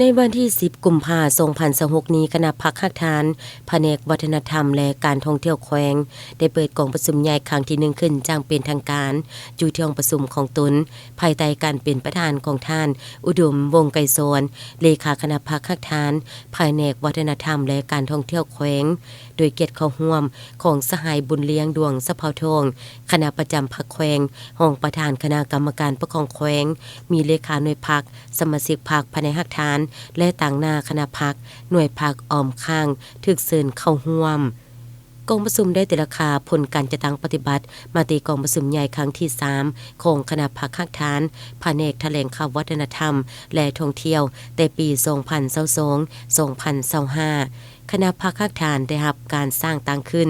ໃນວັນທີສິບ ກຸມພາ ສອງພັນຊາວຫົກນີ້, ຄະນະພັກຮາກຖານ ພະແນກວັດທະນະທຳ ແລະ ການທ່ອງທ່ຽວແຂວງ ໄດ້ເປີດກອງປະຊຸມໃຫຍ່ຄັ້ງທີໜຶ່ງຂຶ້ນຢ່າງເປັນທາງການ ຢູ່ທີ່ຫ້ອງປະຊຸມຂອງຕົນ, ພາຍໃຕ້ການເປັນປະທານຂອງທ່ານ ອຸດົມ ວົງໄກສອນ ເລຂາຄະນະພັກຮາກຖານ ພະແນກວັດທະນະທຳ ແລະ ການທ່ອງທ່ຽວແຂວງ, ໂດຍກຽດເຂົ້າຮ່ວມຂອງສະຫາຍ ບຸນລ້ຽງ ດວງສະເພົາທອງ ຄະນະປະຈຳພັກແຂວງ, ຮອງປະທານຄະນະກຳມະການປົກຄອງແຂວງ, ມີເລຂາໜ່ວຍພັກ, ສະມາຊິກພັກພະແນກຮາກຖານ ແລະ ຕາງໜ້າຄະນະພັກ, ໜ່ວຍພັກອ້ອມຂ້າງ ຖືກເຊີນເຂົ້າຮ່ວມ. ກອງປະຊຸມໄດ້ຕີລາຄາຜົນການຈັດຕັ້ງປະຕິບັດມະຕິກອງປະຊຸມໃຫຍ່ຄັ້ງທີສາມ ຂອງຄະນະພັກຮາກຖານ ພະແນກຖະແຫຼງຂ່າວວັດທະນະທຳ ແລະ ທ່ອງທ່ຽວ ແຕ່ປີສອງພັນຊາວສອງ ສອງພັນຊາວຫ້າ. ຄະນະພັກຮາກຖານໄດ້ຮັບການສ້າງຕັ້ງຂຶ້ນ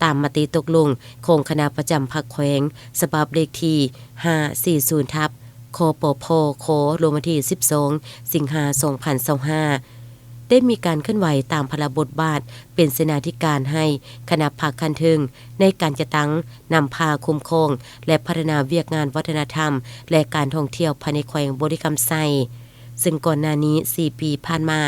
ຕາມມະຕິຕົກລົງຂອງຄະນະປະຈຳພັກແຂວງ ສະບັບເລກທີຫ້າສີ່ສູນ ທັບ ຄປພຂ ລົງວັນທີສິບສອງ ສິງຫາ ສອງພັນຊາວຫ້າ. ໄດ້ມີການເຄື່ອນໄຫວຕາມພາລະບົດບາດເປັນເສນາທິການໃຫ້ຄະນະພັກຂັ້ນເທິງ ໃນການຈັດຕັ້ງ, ນຳພາ, ຄຸ້ມຄອງ ແລະ ພັດທະນາວຽກງານວັດທະນະທຳ ແລະ ການທ່ອງທ່ຽວພາຍໃນແຂວງບໍລິຄຳໄຊ. ເຊິ່ງກ່ອນໜ້ານີ້ ສີ່ປີຜ່ານມາ,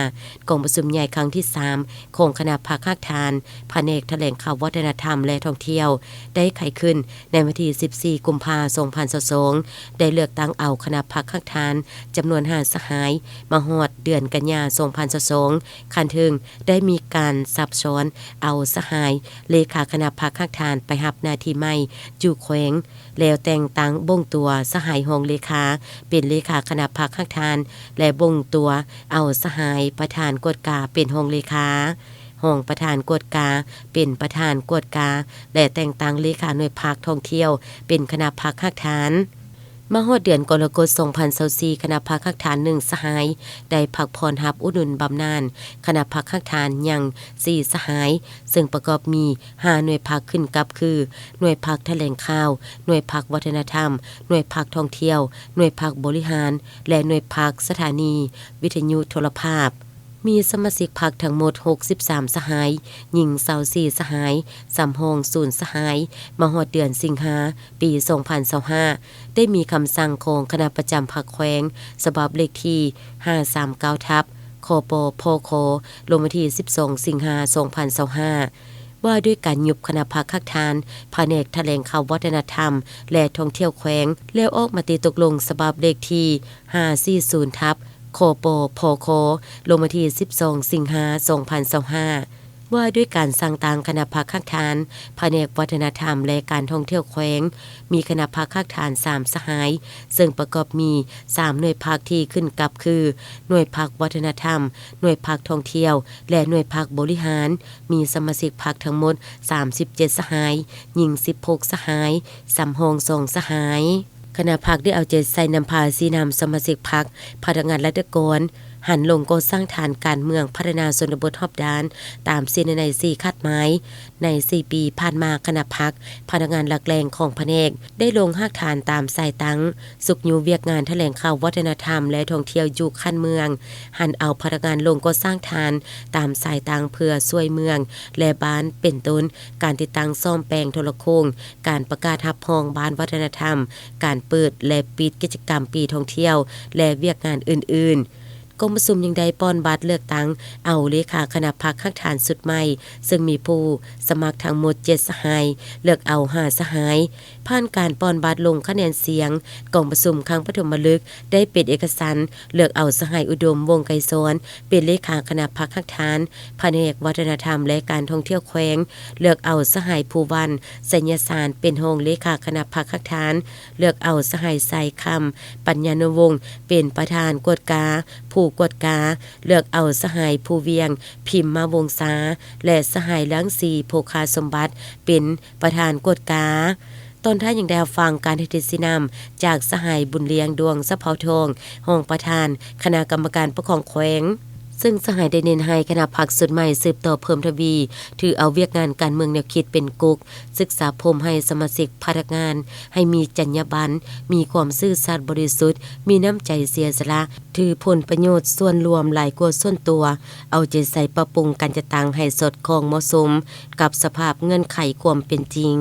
ກອງປະຊຸມໃຫຍ່ຄັ້ງທີສາມ ຂອງຄະນະພັກຮາກຖານ ພະແນກຖະແຫຼງຂ່າວວັດທະນະທຳ ແລະ ທ່ອງທ່ຽວ ໄດ້ໄຂຂຶ້ນໃນວັນທີສິບສີ່ ກຸມພາ ສອງພັນຊາວສອງ ໄດ້ເລືອກຕັ້ງເອົາຄະນະພັກຮາກຖານຈຳນວນຫ້າສະຫາຍ ມາຮອດເດືອນກັນຍາ ສອງພັນຊາວສອງ ຂັ້ນເທິງໄດ້ມີການສັບຊ້ອນເອົາສະຫາຍເລຂາຄະນະພັກຮາກຖານໄປຮັບໜ້າທີ່ໃໝ່ຢູ່ແຂວງ ແລ້ວແຕ່ງຕັ້ງບົງຕົວສະຫາຍຮອງເລຂາເປັນເລຂາຄະນະພັກຮາກຖານ ແລະ ບົງຕົວເອົາສະຫາຍປະທານກວດກາເປັນຮອງເລຂາ, ຮອງປະທານກວດກາເປັນປະທານກວດກາ ແລະ ແຕ່ງຕັ້ງເລຂາໜ່ວຍພັກທ່ອງທ່ຽວເປັນຄະນະພັກຮາກຖານ. ມາຮອດເດືອນກໍລະກົດ ສອງພັນຊາວສີ່ ຄະນະພັກຮາກຖານໜຶ່ງສະຫາຍໄດ້ພັກຜ່ອນຮັບອຸດໜູນບຳນານຄະນະພັກຮາກຖານຍັງສີ່ສະຫາຍ, ເຊິ່ງປະກອບມີຫ້າໜ່ວຍພັກຂຶ້ນກັບຄື ໜ່ວຍພັກຖະແຫຼງຂ່າວ, ໜ່ວຍພັກວັດທະນະທຳ, ໜ່ວຍພັກທ່ອງທ່ຽວ, ໜ່ວຍພັກບໍລິຫານ ແລະ ໜ່ວຍພັກສະຖານີວິທະຍຸໂທລະພາບ. ມີສະມາຊິກພັກທັງໝົດຫົກສິບສາມສະຫາຍ, ຍິງຊາວສີ່ສະຫາຍ, ສຳຮອງສູນສະຫາຍ. ມາຮອດເດືອນສິງຫາ ປີສອງພັນຊາວຫ້າ ໄດ້ມີຄຳສັ່ງຂອງຄະນະປະຈຳພັກແຂວງ ສະບັບເລກທີຫ້າສາມເກົ້າ ທັບ ຄປພຂ ລົງວັນທີສິບສອງ ສິງຫາ ສອງພັນຊາວຫ້າ ວ່າດ້ວຍການຍຸບຄະນະພັກຮາກຖານ ພະແນກຖະແຫຼງຂ່າວວັດທະນະທຳ ແລະ ທ່ອງທ່ຽວແຂວງ ແລ້ວອອກມະຕິຕົກລົງສະບັບເລກທີຫ້າສີ່ສູນ ທັບ ຄປພຂ ລົງວັນທີສິບສອງ ສິງຫາ ສອງພັນຊາວຫ້າ ວ່າດ້ວຍການສ້າງຕັ້ງຄະນະພັກຮາກຖານ ພະແນກວັດທະນະທຳ ແລະ ການທ່ອງທ່ຽວແຂວງ, ມີຄະນະພັກຮາກຖານສາມສະຫາຍ, ເຊິ່ງປະກອບມີສາມໜ່ວຍພັກທີ່ຂຶ້ນກັບຄື ໜ່ວຍພັກວັດທະນະທຳ, ໜ່ວຍພັກທ່ອງທ່ຽວ ແລະ ໜ່ວຍພັກບໍລິຫານ, ມີສະມາຊິກພັກທັງໝົດສາມສິບເຈັດສະຫາຍ, ຍິງສິບຫົກສະຫາຍ, ສຳຮອງສອງສະຫາຍ. ຄະນະພັກໄດ້ເອົາໃຈໃສ່ນຳພາຊີ້ນຳສະມາຊິກພັກ, ພະນັກງານລັດຖະກອນ, ຫັນລົງກໍ່ສ້າງຖານການເມືອງ, ພັດທະນາຊົນນະບົດຮອບດ້ານ ຕາມສີ່ນະໄນສີ່ຄາດໝາຍ. ໃນສີ່ປີຜ່ານມາ, ຄະນະພັກ, ພະນັກງານຫຼັກແຫຼ່ງຂອງພະແນກ ໄດ້ລົງຮາກຖານຕາມສາຍຕັ້ງ, ຊຸກຍູ້ວຽກງານຖະແຫຼງຂ່າວວັດທະນະທຳ ແລະ ທ່ອງທ່ຽວຢູ່ຂັ້ນເມືອງ, ຫັນເອົາພະນັກງານລົງກໍ່ສ້າງຖານຕາມສາຍຕັ້ງເພື່ອຊ່ວຍເມືອງ ແລະ ບ້ານ ເປັນຕົ້ນ ການຕິດຕັ້ງສ້ອມແປງໂທລະໂຄ່ງ, ການປະກາດຮັບຮອງບ້ານວັດທະນະທຳ, ການເປີດ ແລະ ປິດກິດຈະກຳປີທ່ອງທ່ຽວ ແລະ ວຽກງານອື່ນໆ. ກອງປະຊຸມຍັງໄດ້ປ່ອນບັດເລືອກຕັ້ງເອົາເລຂາຄະນະພັກຮາກຖານຊຸດໃໝ່, ເຊິ່ງມີຜູ້ສະໝັກທັງໝົດເຈັດສະຫາຍ, ເລືອກເອົາຫ້າສະຫາຍ. ຜ່ານການປ່ອນບັດລົງຄະແນນສຽງ, ກອງປະຊຸມຄັ້ງປະຖົມມະລຶກໄດ້ເປັນເອກະສັນເລືອກເອົາສະຫາຍ ອຸດົມ ວົງໄກສອນ ເປັນເລຂາຄະນະພັກຮາກຖານ ພະແນກວັດທະນະທຳ ແລະ ການທ່ອງທ່ຽວແຂວງ, ເລືອກເອົາສະຫາຍ ພູວັນ ໄຊຍະສານ ເປັນຮອງເລຂາຄະນະພັກຮາກຖານ, ເລືອກເອົາສະຫາຍ ໄຊຄຳ ປັນຍານຸວົງ ເປັນປະທານກວດກາ, ຜູ້ກວດກາ, ເລືອກເອົາສະຫາຍ ພູວຽງ ພິມມະວົງສາ ແລະ ສະຫາຍ ລັງສີ ໂພຄາສົມບັດ ເປັນປະທານກວດກາ. ຕອນທ້າຍຍັງໄດ້ຮັບຟັງການໃຫ້ທິດຊີ້ນຳຈາກສະຫາຍ ບຸນລ້ຽງ ດວງສະເພົາທອງ ຮອງປະທານຄະນະກຳມະການປົກຄອງແຂວງ, ເຊິ່ງສະຫາຍໄດ້ເນັ້ນໃຫ້ຄະນະພັກຊຸດໃໝ່ສືບຕໍ່ເພີ່ມທະວີ ຖືເອົາວຽກງານການເມືອງແນວຄິດເປັນກົກ, ສຶກສາອົບຮົມໃຫ້ສະມາຊິກພະນັກງານໃຫ້ມີຈັນຍາບັນ, ມີຄວາມຊື່ສັດບໍລິສຸດ, ມີນ້ຳໃຈເສຍສະຫຼະ, ຖືຜົນປະໂຫຍດສ່ວນລວມຫຼາຍກວ່າສ່ວນຕົວ, ເອົາໃຈໃສ່ປັບປຸງການຈັດຕັ້ງໃຫ້ສອດຄ່ອງເໝາະສົມກັບສະພາບເງື່ອນໄຂຄວາມເປັນຈິງ.